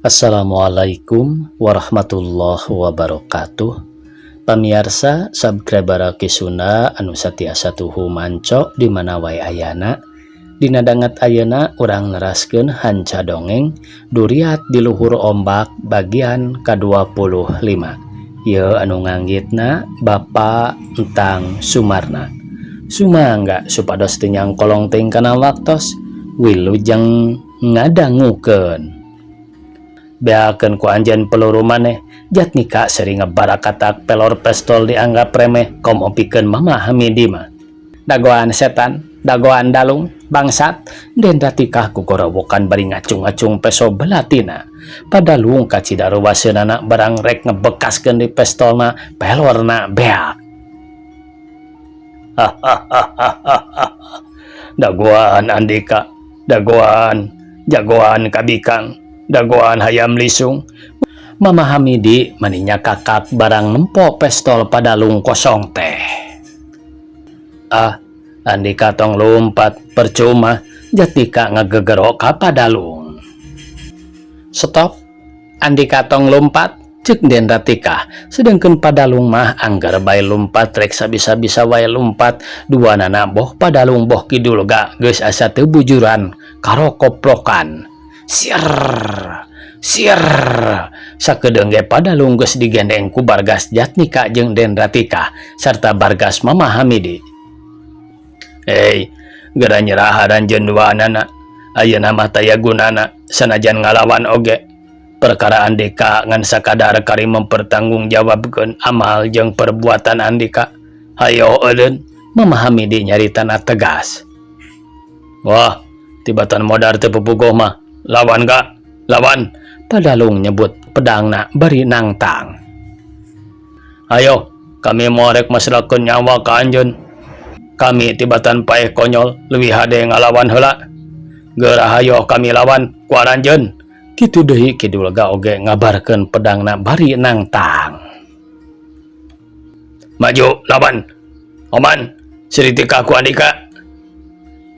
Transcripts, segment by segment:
Assalamualaikum warahmatullahi wabarakatuh. Pamiarsa subscriber Ki Sunda anu satiasa tuhu manco di mana wae ayana. Dina danget ayeuna urang neraskeun hanca dongeng Duriat di Luhur Ombak bagian ka-25. Ieu anu nganggitna Bapak Entang Sumarna. Sumangga supados teu nyangkolong teuing kana waktos wilujeng ngadangukeun. Beakeun ku anjeun peluru maneh. Jatnika sering ngebarakatak pelor pestol dianggap remeh komo pikeun Mama Hamidi mah. Dagoan setan, dagoan dalung, bangsat. Den Ratikah kugorowokan bari ngacung-ngacung peso belatina. Padalung kacida ruwaseunana barang rek ngebekaskeun di pestolna pelorna beak. Hahaha, dagoan Andika, dagoan jagoan kabikang, dagoan hayam lisung. Mama Hamidi maninya kakak barang nempo pestol Padalung kosong teh. Ah, Andika, tong lumpat, percuma. Jatnika ngagegero ka Padalung. Stop, Andika, tong lumpat, cek Den Ratika. Sedangkan Padalung mah anggar bae lumpat, rek sabisa-bisa wae lumpat. Dua nana, boh Padalung boh Ki Dulga, geus asa teu bujuran karokoplokan. Sier sier, sakedeung ge Padalung geus digendeng ku Bargas Jatnika jeung Den Ratika serta Bargas Mama Hamidi. Hei, gera nyerah anjeun duanana. Ayeuna mah taya gunana sanajan ngalawan oge. Perkara Andika ngan sakadar kari mempertanggungjawabkeun amal jeung perbuatan Andika. Hayo euleun. Mama Hamidi nyaritana tegas. Wah, tibatan modar teu pupugoh mah. Lawan ga? Lawan. Padalung nyebut pedangna bari nangtang. Ayo, kami moal rek masrahkeun nyawa ka anjeun. Kami tibatan paeh konyol, leuwih hade ngalawan heula. Geura hayo kami lawan ku aranjeun. Kitu deui Ki Dulga oge ngabarkeun pedangna bari nangtang. Maju lawan. Oman, seri tikah ku Andika.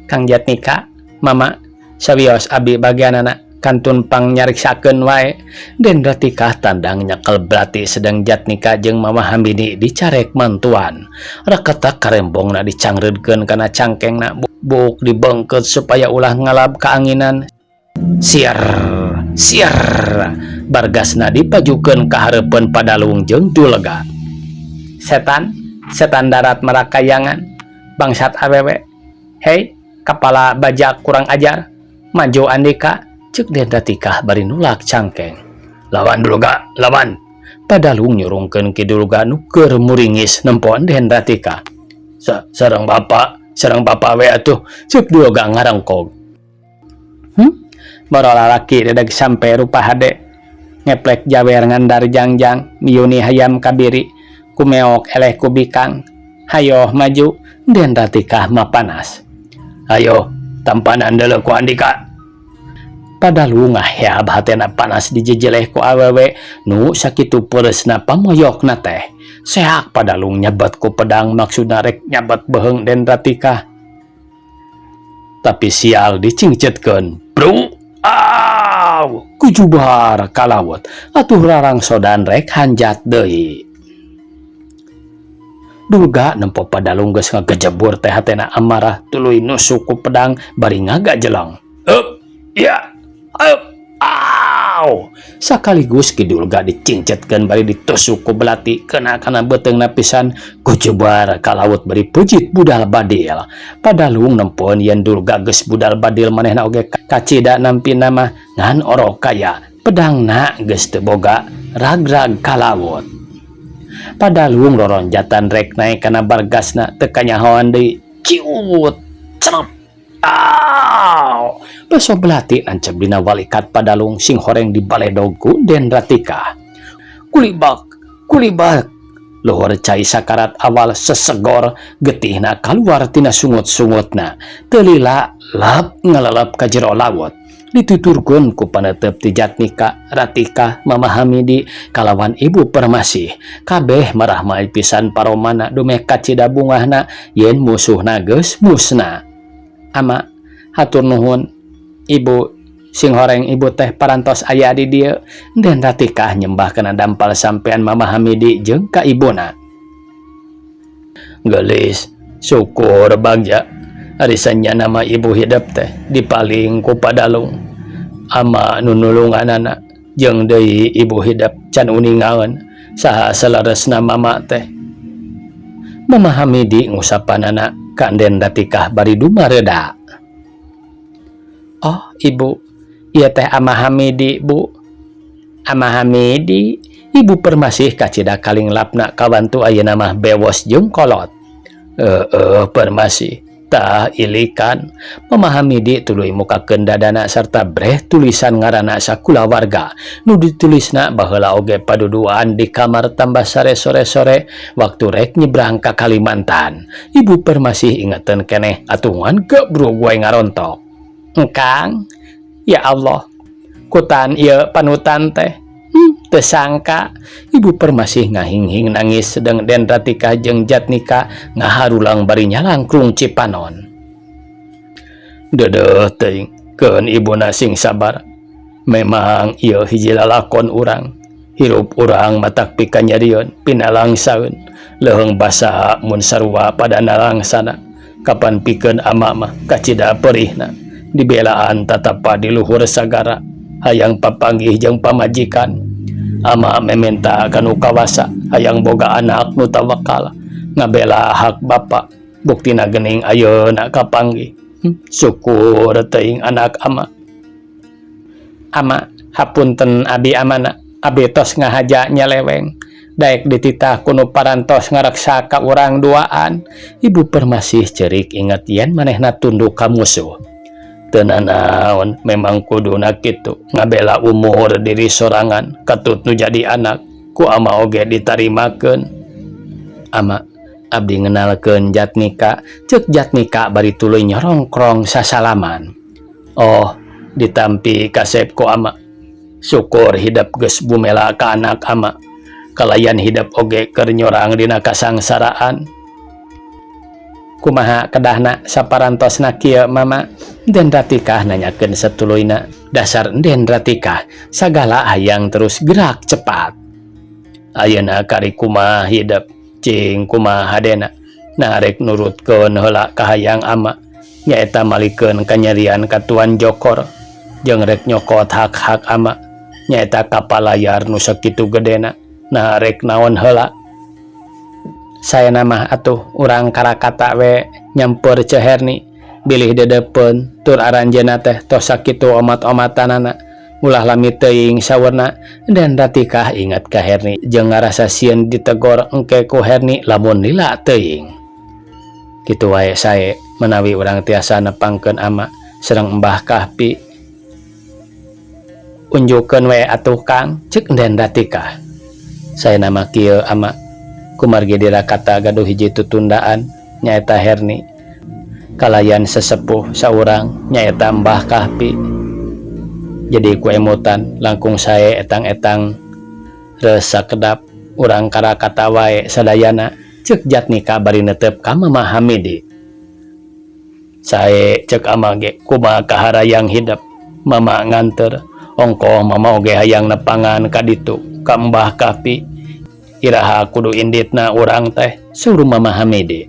Kang Jatnika, Mama, sawios abi bagianana kantun pang nyariksakeun wae. Den Ratikah tandang nyekel belati, sedang Jatnika jeung Mama Hamidi dicarek mantuan. Raketak karembongna dicangreudkeun kana cangkengna, buuk dibengket supaya ulah ngalab kaanginan. Siar siar, bargasna dipajukeun ka hareupeun Padalung jeung Dulga. Setan, setan darat marakayangan, bangsat awewe. Hei, kepala bajak kurang ajar. Maju Andika, cek Den Ratikah bari nulak cangkeng. Lawan Dulga, lawan. Padalung nyurungkeun Ki Dulga nu keur muringis nempo Den Ratikah. Sareng bapak, sareng bapak we atuh, cek Dulga ngarengkog. Boro lalaki dedag sampe rupa hade. Ngeplek jawer ngandar jangjang, miyuni hayam kabiri, kumeok eleh kubikang. Hayo maju. Den Ratikah mapanas. Ayo, tampanan deuleu ku Andika. Padalung ngaheab hatena panas dijejeleh ku awewe nu sakitu peureusna pamoyokna teh. Seak Padalung nyebat ku pedang, maksudna rek nyabat beuheung Den Ratikah. Tapi sial, dicingcetkeun. Bro, aw, kujubar ka laut. Atuh rarangsodan rek hanjat deui. Dulga nempo Padalung geus ngagejebur teh hatena amarah, tuluy nusuk ku pedang bari ngagajeleng. Eup, ya, eup, aw. Sakaligus Ki Dulga dicingcetkeun bari ditusuk ku belati, kena kana beuteungna pisan, kujubar ka laut bari peujeut budal badil. Padalung nempoeun yen Dulga geus budal badil, manehna oge kacida nampina mah ngan orok kaya pedangna geus teu boga, ragrag ka laut. Padalung roronjatan rek naek kana bargasna, teu kanyahoan deui, ciut, cerep, aw, peso belati nancep dina walikat Padalung sing horeng dibaledog ku Den Ratika. Kulibak, kulibak, luhur cai sakarat awal sesegor, getihna kaluar tina sungut-sungutna. Teu lila lap ngalelep ka jero laut. Dituturkeun ku panetep ti Jatnika, Ratika, Mama Hamidi kalawan Ibu Permasih. Kabeh marahmai pisan paromana dumeh kacida bungahna yen musuhna geus musna. Ama, hatur nuhun. Ibu, Singhoreng ibu teh parantos aya di dieu. Den Ratikah nyembah kana dampal sampean Mama Hamidi jeung ka ibuna. Geulis, syukur bagja ari sanyana mah ibu hidep teh dipaling ku padalung. Ama nu nulunganana jeung deui ibu hidep can uningaeun saha saleresna mama teh. Mama Hamidi ngusapanana ka Den Ratikah bari dumareda. Oh ibu, ieu teh Ama Hamidi bu. Ama Hamidi, ibu Permasih kacida kalinglapna kawantu ayeuna mah bewos jeung kolot. Heeh Permasih, tah ilikan. Mama Hamidi tuluy mukakeun dadana sarta breh tulisan ngaranna sakulawarga nu ditulisna baheula oge paduduaan di kamar tambah sare sore-sore waktu rek nyebrang ka Kalimantan. Ibu Permasih ingeteun keneh atungan gebrug wae ngarontok. Engkang, ya Allah, kutan ieu panutan teh. Teu sangka Ibu Permasih ngahinghing nangis sedeng Den Ratika jeung Jatnika ngaharulang bari nyalangkrung cipanon. Deudeuh teuing, keun ibuna sing sabar. Memang ieu hiji lalakon urang. Hirup urang matak pikanyarieun, pinalangsaeun. Leuheung basa mun sarua pada nalangsana. Kapan pikeun ama mah kacida perihna. Dibelaan tatapa di luhur sagara. Hayang papanggih jeung pamajikan. Ama mementa kanu kawasa, hayang boga anak nu tawakal, ngabela hak bapa, buktina geuning ayeuna kapanggih. Syukur teuing anak ama. Ama, hapunten abi amana, abi tos ngahaja nyeleweng. Daek dititah ku nu parantos ngareksa ka urang duaan. Ibu Permasih ceurik inget yen manehna tunduk ka musuh. Teu nanaon memang kuduna kitu ngabela umur diri sorangan katut nu jadi anak ku ama oge ditarimakeun. Ama, abdi ngenalkeun Jatnika, ceuk Jatnika bari tuluy nyorongkrong sasalaman. Oh, ditampi kasep ku ama. Syukur hidep geus bumela ka anak ama. Kalayan hidep oge keur nyorang dina kasangsaraan. Kumaha kedahna saparantosna kieu mama? Den Ratikah nanyakeun satuluyna. Dasar Den Ratikah sagala hayang terus gerak cepat. Ayeuna kari kumaha hidep, cing kumaha hadena. Nah rek nurutkeun heula kahayang ama, nyaeta malikeun kanyerian ka Tuan Jokor jeung rek nyokot hak-hak ama, nyaeta kapal layar nu sakitu gedena. Nah rek naon heula. Saena mah atuh urang karakata we nyampeur Ceu Herni bilih dedepeun tur aranjeunna teh tos sakitu omat-omatanana ulah lami teuing saurna. Den Ratikah inget ka Herni jeung ngarasa sieun ditegor engke ku Herni lamun lila teuing. Kitu wae sae menawi urang tiasa nepangkeun ama sareng Mbah Kahpi. Unjukkeun we atuh Kang, ceuk Den Ratikah. Saena mah kieu ama, kumargi dirakata gaduh hiji tutundaan nyaeta Herni kalayan sesepuh saurang nyaeta Mbah Kahpi. Jadi ku emutan langkung sae etang-etang reus sakedap urang karakata wae sadayana, ceuk Jatnika bari netep ka Mama Hamidi. Sae ceuk ama ge kumaha kaharayang hidep mama nganteur ongkoh mama oge hayang nepangan ka ditu ka Mbah Kahpi. Iraha kudu inditna urang teh, saur Mama Hamidi.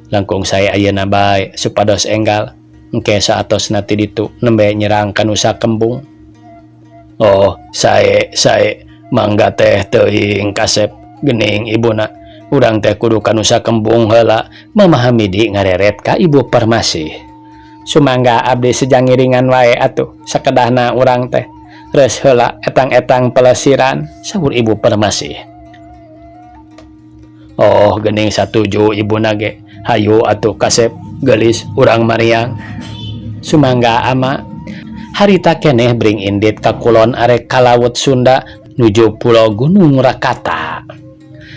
Langkung sae ayeuna bae supados enggal engke saatosna ti ditu nembe nyerang ka Nusa Kembung. Oh, sae sae mangga teh teuing kasep geuning ibuna. Urang teh kudu ka Nusa Kembung heula, Mama Hamidi ngareret ka Ibu Permasih. Sumangga abdi sejang ngiringan wae atuh sakedahna urang teh. Reus heula etang-etang pelesiran, saur Ibu Permasih. Oh, geuning satuju ibuna ge. Hayu atuh kasep geulis urang mariang. Sumangga ama. Harita keneh bring indit ka kulon arek ka Laut Sunda nuju Pulau Gunung Rakata.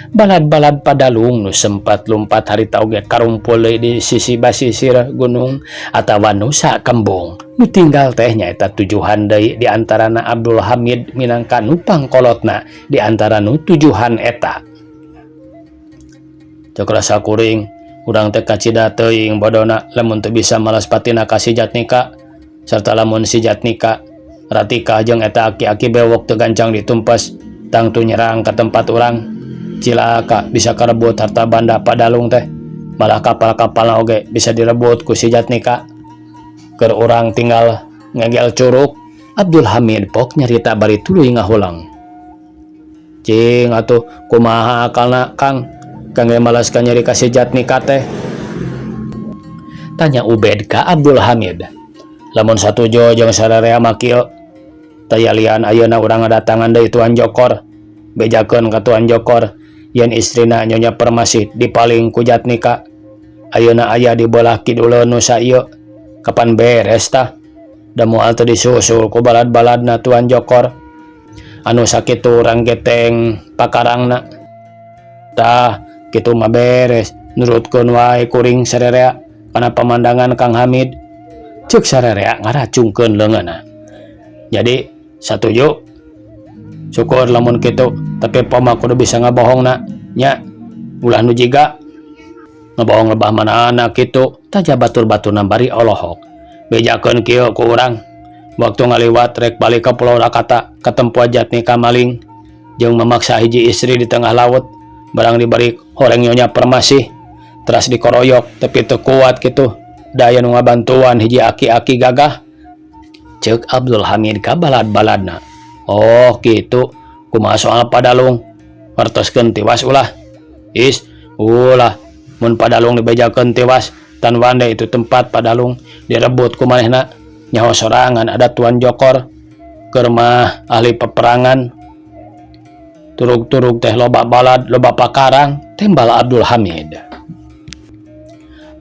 Balad-balad padalung nu sempat lumpat harita oge karumpul deui di sisi basisir gunung atawa Nusa Kembung. Nu tinggal teh nyaeta tujuhan deui di antarana Abdul Hamid minangka nu pangkolotna di antara nu tujuhan eta. Cek rasa kuring, urang teh kacida teuing bodona lamun teu bisa malas patina ka si Jatnika. Sarta lamun si Jatnika, Ratika jeung eta aki-aki bewok teu gancang ditumpes, tangtu nyerang ka tempat urang. Cilaka bisa karebut harta banda Padalung teh. Malah kapal-kapalna oge bisa direbut ku si Jatnika. Keur urang tinggal ngegel curuk. Abdul Hamid pok nyarita bari tuluy ngahuleng. Cing atuh kumaha akalna Kang kangge malas kanyeri ka si Jatnika teh? Tanya Ubed ka Abdul Hamid. Lamun satuju jeung sararea mah kieu. Tayalian ayeuna urang ngadatangan deui Tuan Jokor. Bejakeun ka Tuan Jokor yen istrina Nyonya Permasi dipaling ku Jatnika. Ayeuna aya di beulah kiduleun Nusa ieu. Kapan beres tah? Da moal teu disusul ku balad-baladna Tuan Jokor. Anu sakitu ranggeteng pakarangna. Tah, kitu mah beres. Nurutkeun wae kuring sarerea kana pamandangan Kang Hamid. Ceuk sarerea ngaracungkeun leungeunna. Jadi, satuju. Syukur lamun kitu, tapi poma kudu bisa ngabohongna nya. Ulah nu jiga ngabohong lebah mana kitu, taja batur-baturna bari olohok. Bejakeun kieu ku urang. Waktu ngaliwat rek balik ka Pulau Rakata, katempo Jatnika maling jeung memaksa hiji istri di tengah laut. Barang diberi horeng Nyonya Permasi, teras dikoroyok tapi teu kuat kitu. Da aya nu ngabantuan hiji aki-aki gagah. Ceuk Abdul Hamid ka balad-baladna. Oh kitu, kumaha soal Padalung? Ngartoskeun tiwas ulah. Is, ulah. Mun Padalung dibejakeun tiwas, tan wande itu tempat Padalung direbut ku manehna. Nyaho sorangan ada Tuan Jokor keur mah ahli peperangan. Turug-turug teh loba balad, loba pakarang, tembal Abdul Hamid.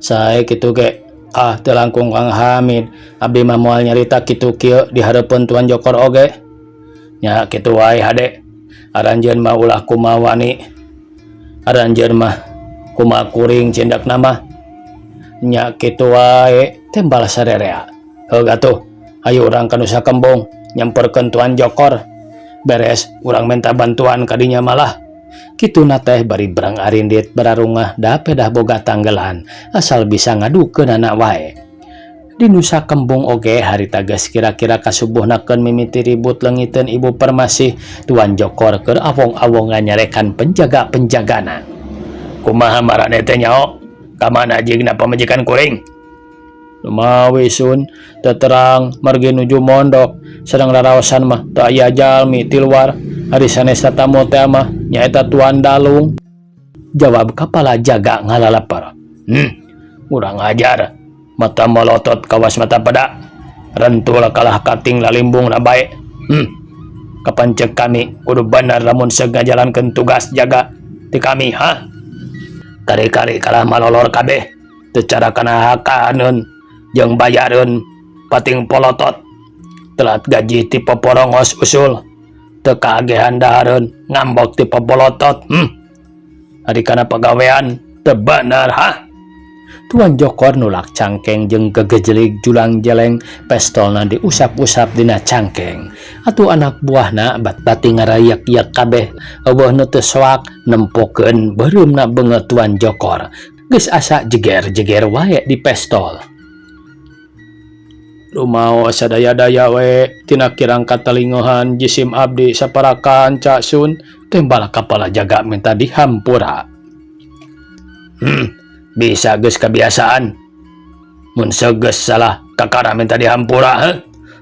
Sae kitu ge ah teu langkung Kang Hamid, abdi mah moal nyarita kitu kieu di hareupeun Tuan Jokor oge. Nya kitu wae hade. Aranjeun mah ulah kumaha wani. Aranjeun mah kumaha kuring cindakna mah. Nya kitu wae, tembal sarerea. Heug atuh, hayu urang ka Nusa Kembung nyamperkeun Tuan Jokor. Beres urang minta bantuan ka dinya malah. Kituna teh bari berang arindit bararungah da pedah boga tanggelan asal bisa ngadukeunana wae. Di Nusa Kembung oge harita geus kira-kira kasubuhnakeun mimiti ribut leungiteun Ibu Permasi. Tuan Jokor keur awong-awongan nyarekan penjaga-penjagana. Kumaha maraneh teh nyaho? Ka mana jigna pamajikan kuring? Lumawi sun, teu terang margi nuju mondok, sedang raraosan mah teu aya jalmi ti luar. Ari sanes tatamu teh mah nyaeta Tuan Dalung. Jawab kapala jaga ngalalepar. Urang ajar. Mata molotot kawas mata pada. Rentul kalah kating lalimbung na bae. Kapan cek kami kudu bener lamun seug ngajalankeun tugas jaga ti kami, ha? Kari-kari kalah malolor kabeh. Teu cara kana hakaneun jeung bayareun pating polotot. Telat gaji ti poporongos usul. Teu kaagehan dahareun ngambek ti popolotot. Ari kana pagawean teu bener, ha? Tuan Jokor nulak cangkeng jeung gegejelig julang jeleng, pestolna diusap-usap dina cangkeng. Atuh anak buahna bati ngarayak-yak kabeh, eueuh nu teu soak nempokeun beureumna beungeut Tuan Jokor. Geus asa jeger-jeger wae di pestol. Rumaos sadaya-daya we tina kirang katalingohan jisim abdi saparakan Cak Sun, tembal kapala jaga minta dihampura. Bisa geus kebiasaan. Mun segeus salah kakara minta dihampura, heh?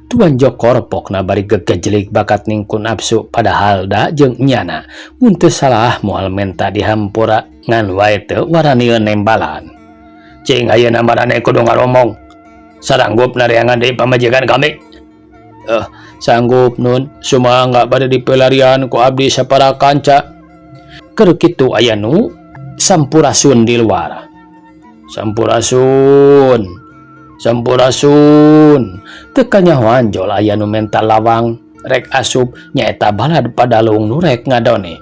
Tuan Jokor pokna bari gegejelig bakat ningku nafsu padahal da jeung nyana mun teu salah moal menta dihampura ngan wae teu waranieun nembalan. Cing ayeuna maraneh kudu ngaromong. Saranggup nareangan deui pamajikan kami? Sanggup nun, sumangga bade dipelarian ku abdi sapara kanca. Keur kitu aya nu sampurasun di luar. Sampurasun. Sampurasun. Teu kanyahoan jol aya nu menta lawang rek asup nyaeta balad Padalung nu rek ngadone.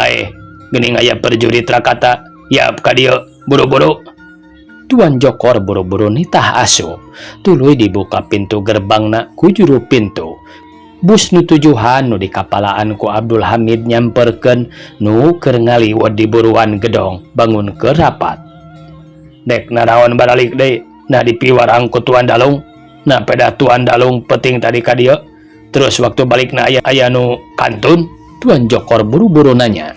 Ae, geuning aya perjurit Rakata, yap ka dieu, buru-buru. Tuan Jokor buru-buru nitah asup. Tuluy dibuka pintu gerbangna ku juru pintu. Bus nu tujuhan nu dikapalaan ku Abdul Hamid nyamperkeun nu keur ngaliwet di buruan gedong bangun ke rapat. Dek naraon baralik deui, nah dipiwarang ku Tuan Dalung. Nah peda Tuan Dalung peting tadi ka dieu terus waktu balikna aya aya nu kantun? Tuan Jokor buru-buru nanya.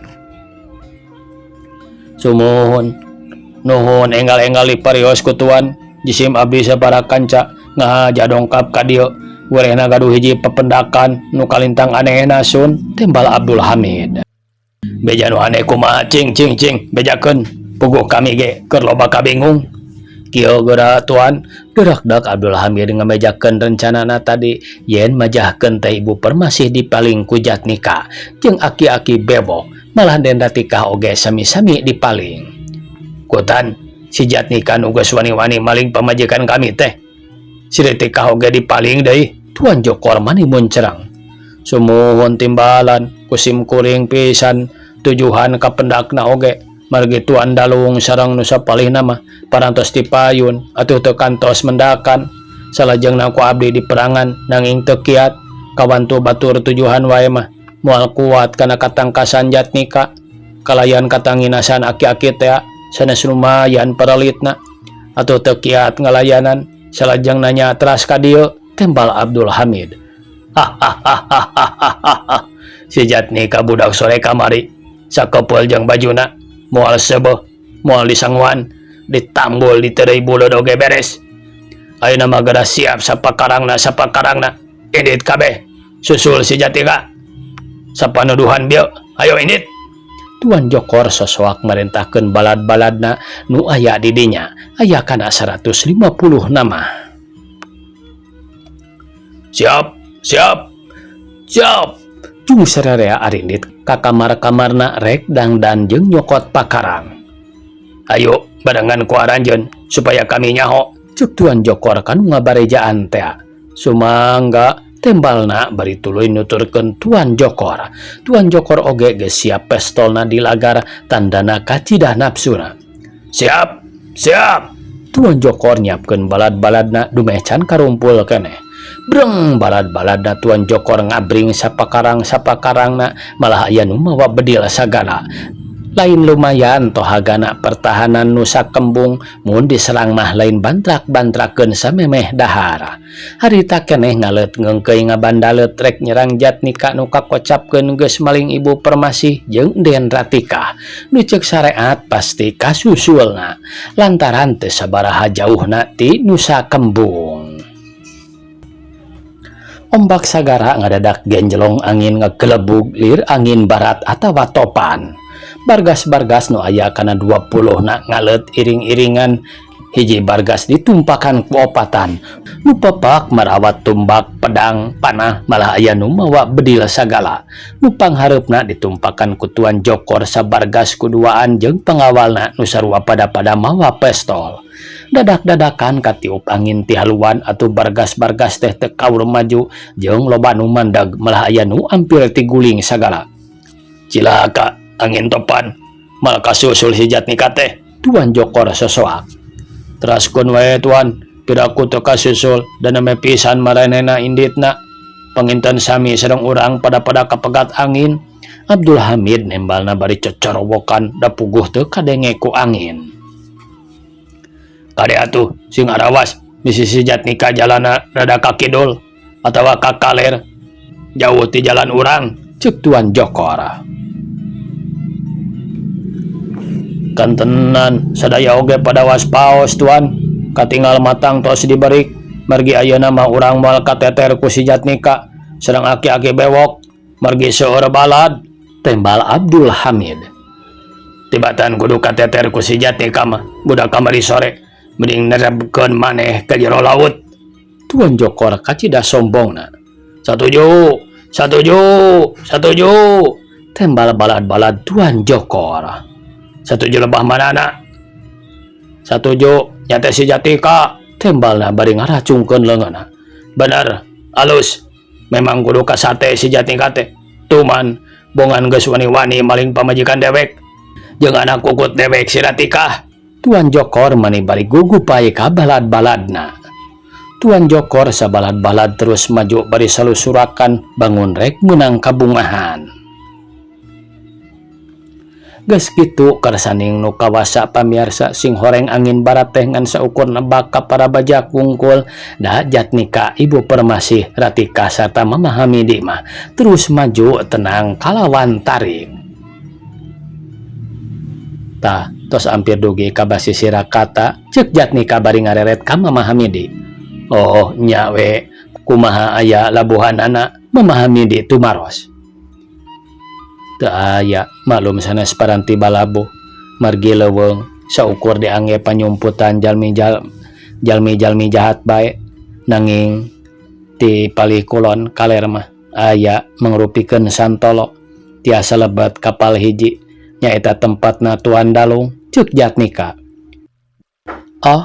Sumuhun. Nuhun enggal-enggal diparios ku Tuan jisim abdi sabaraha kanca ngahaja dongkap ka dieu welehna gaduh hiji pependakan nu kalintang anehna sun timbal Abdul Hamid. Beja nu aneh kumaha cing cing cing bejakeun puguh kami ge keur loba kabingung. Kieu geura Tuan gerakdak Abdul Hamid ngamejakeun rencanana tadi yen majahkeun teh Ibu Permasih dipaling ku Jatnika jeung aki-aki bewok malah Den Ratikah oge sami-sami dipaling. Kutan si Jatnika nu geus wani-wani maling pamajikan kami teh. Si Ratikah oge dipaling deui. Tuan Jokor mani muncerang. Sumuhun timbalan ku sim kuring pisan tujuhan kapendakna oge margi Tuan Dalung sareng nu sapalihna mah parantos tipayun atuh teu kantos mendakan salajengna ku abdi diperangan nanging teu kiat kawantu batur tujuhan wae mah moal kuat kana katangkasan Jatnika kalayan katanginasan aki-aki tea sanes lumayan paralitna atuh teu kiat ngalayanan salajengna nya teras ka dieu timbal Abdul Hamid. Hahaha si Jatnika budak sore kamari sakepeul jeung bajuna moal seubeuh moal disanguan ditambul diteureuy buleud oge beres. Ayeuna mah geura siap sapakarangna sapakarangna indit kabeh susul si Jatnika sapanuduhan bieu ayo indit. Tuan Jokor sosoak marentahkeun balad-baladna nu aya di dinya aya kana 150 nama. Siap siap siap jung sararea arindit ka kamar-kamarna rek dangdan jeung nyokot pakarang. Ayo barengan ku aranjeun supaya kami nyaho cek Tuan Jokor kanu ngabarejaan tea. Sumangga tembalna bari tuluy nuturkeun Tuan Jokor. Tuan Jokor oge geus siap pestolna di lagar tandana kacida nafsuna. Siap siap Tuan Jokor nyiapkeun balad-baladna dumeh can karumpul keneh. Breng balad-baladna Tuan Jokor ngabring sapakarang-sapakarangna malah aya nu mawa bedil sagala. Lain lumayan tohagana pertahanan Nusa Kembung mun diserang mah lain bantrak-bantrakeun samemeh dahar. Harita keneh ngaleut ngeungkeuy ngabandalet rek nyerang Jatnika nu kakocapkeun geus maling Ibu Permasih jeung Den Ratikah. Nu ceuk sareat pasti kasusulna lantaran teu sabaraha jauhna ti Nusa Kembung. Ombak sagara ngadadak genjelong angin ngagelebug lir angin barat atawa topan. Bargas-bargas nu aya kana 20 na ngaleut iring-iringan hiji bargas ditumpakan ku opatan nu pepak marawat tumbak pedang panah malah aya nu mawa bedil sagala nu panghareupna ditumpakan ku Tuan Jokor sabargas kuduaan jeung pengawalna nu sarua pada-pada mawa pestol. Dadak-dadakan katiup angin ti haluan atuh bargas-bargas teh teu kaur maju jeung loba nu mandag malah aya nu ampir tiguling sagala. Cilaka angin topan malah kasusul si Jatnika teh Tuan Jokor sosoak. Teraskeun wae Tuan piraku teu kasusul dan ame pisan maranehna inditna panginten sami sareng urang pada-pada kapegat angin. Abdul Hamid nembalna bari cocorowokan da puguh teu kadenge ku angin. Kade atuh sing arawas bisi si Jatnika jalana rada ka kidul atawa ka kaler jauh ti jalan urang ceuk Tuan Jokor. Kantenan sadaya oge pada waspaos Tuan katinggal matang tos diberik margi ayeuna mah urang moal kateter ku si Jatnika sareng aki-aki bewok margi seueur balad tembal Abdul Hamid. Tibatan kudu kateter ku si Jatnika mah budak kamari sore mending nerebkeun maneh ka jero laut. Tuan Jokor kacida sombongna. Satuju satuju satuju tembal balad-balad Tuan Jokor. Satuju lebah manana satuju nyate si Jatika tembalna bari ngaracungkeun leungeunna. Bener alus memang kudu kasate si Jatika teh tuman bongan geus wani-wani maling pamajikan dewek jeung anak kukut dewek si Ratikah. Tuan Jokor mani bari gugupai ka balad-baladna. Tuan Jokor sabalad-balad terus maju bari salusurakan bangun rek meunang kabungahan. Geus kitu karsaning nu kawasa pamiarsa sing horeng angin barat teh ngan saukur nebak ka para bajak wungkul da Jatnika Ibu Permasi Ratika sarta Mama Hamidi mah terus maju tenang kalawan tarik. Tah tos ampir dugi ka basisir Rakata ceuk Jatnika bari ngareret ka Mama Hamidi. Oh nya we kumaha aya labuhanana Mama Hamidi tumaros. Teu aya maklum sanes paranti balabuh margi leuweung saukur diangge panyumputan jalmi jalmi-jalmi jahat bae nanging ti palih kulon kaler mah aya mangrupikeun santolo tiasa lebet kapal hiji nyaeta tempatna Tuan Dalung ceuk Jatnika. Oh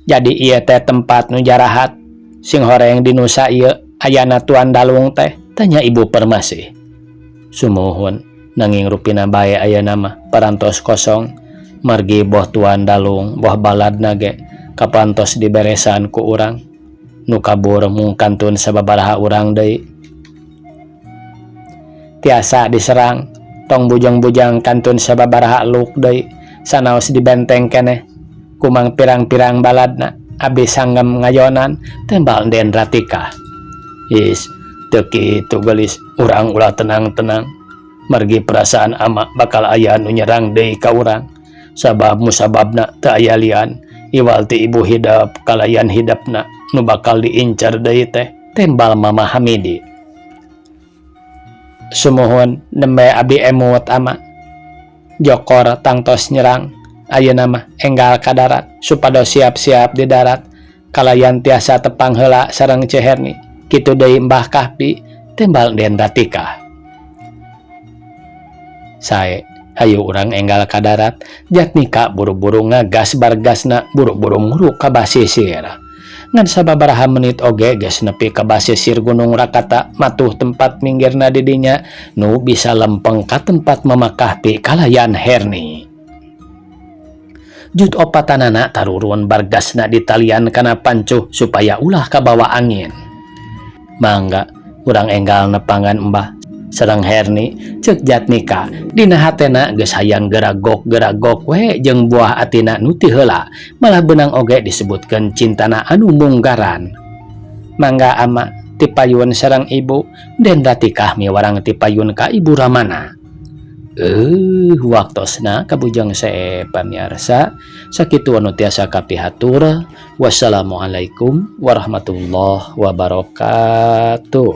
jadi ieu teh tempat nu jarahat sing horeng di nusa ieu ayana Tuan Dalung teh tanya Ibu Permasi. Sumuhun nanging rupina bae ayeuna mah parantos kosong margi boh Tuan Dalung boh baladna ge kapantos diberesan ku urang nu kabur mung kantun sababaraha urang deui tiasa diserang tong bujang-bujang kantun sababaraha luk deui sanaos dibenteng keneh kumang pirang-pirang baladna abdi sanggem ngayonan tembal Den Ratika. Is teu kitu geulis urang ulah tenang-tenang margi perasaan ama bakal aya nu nyerang deui ka urang sabab musababna teu aya lian iwal ti ibu hidep kalayan hidepna nu bakal diincar deui teh tembal Mama Hamidi. Sumuhun nembe abdi emut ama jokor tangtos nyerang ayeuna mah enggal ka darat supados siap-siap di darat kalayan tiasa tepang heula sareng Ceherni kitu deui Mbah Kahpi tembal Den Ratika. Sae hayu urang enggal ka darat Jatnika buru-buru ngagas bargasna buru-buru muruk ka basisir. Ngan sababaraha menit oge geus nepi ka basisir Gunung Rakata matuh tempat minggirna di dinya nu bisa lempeng ka tempat Mama Kahpi kalayan Herni. Jut opatanana tarurun bargasna ditalian kana pancuh supaya ulah kabawa angin. Mangga urang enggal nepangan Mbah sareng Herni ceuk Jatnika dina hatena geus hayang geragok-geragok we jeung buah atina nu ti heula malah beunang oge disebutkeun cintana anu munggaran. Mangga ama tipayun sareng ibu Den Ratikah miwarang tipayun ka Ibu Ramana. Waktosna kabujang sae pamiarsa sakitu anu tiasa kapihatur. Wassalamualaikum warahmatullahi wabarakatuh.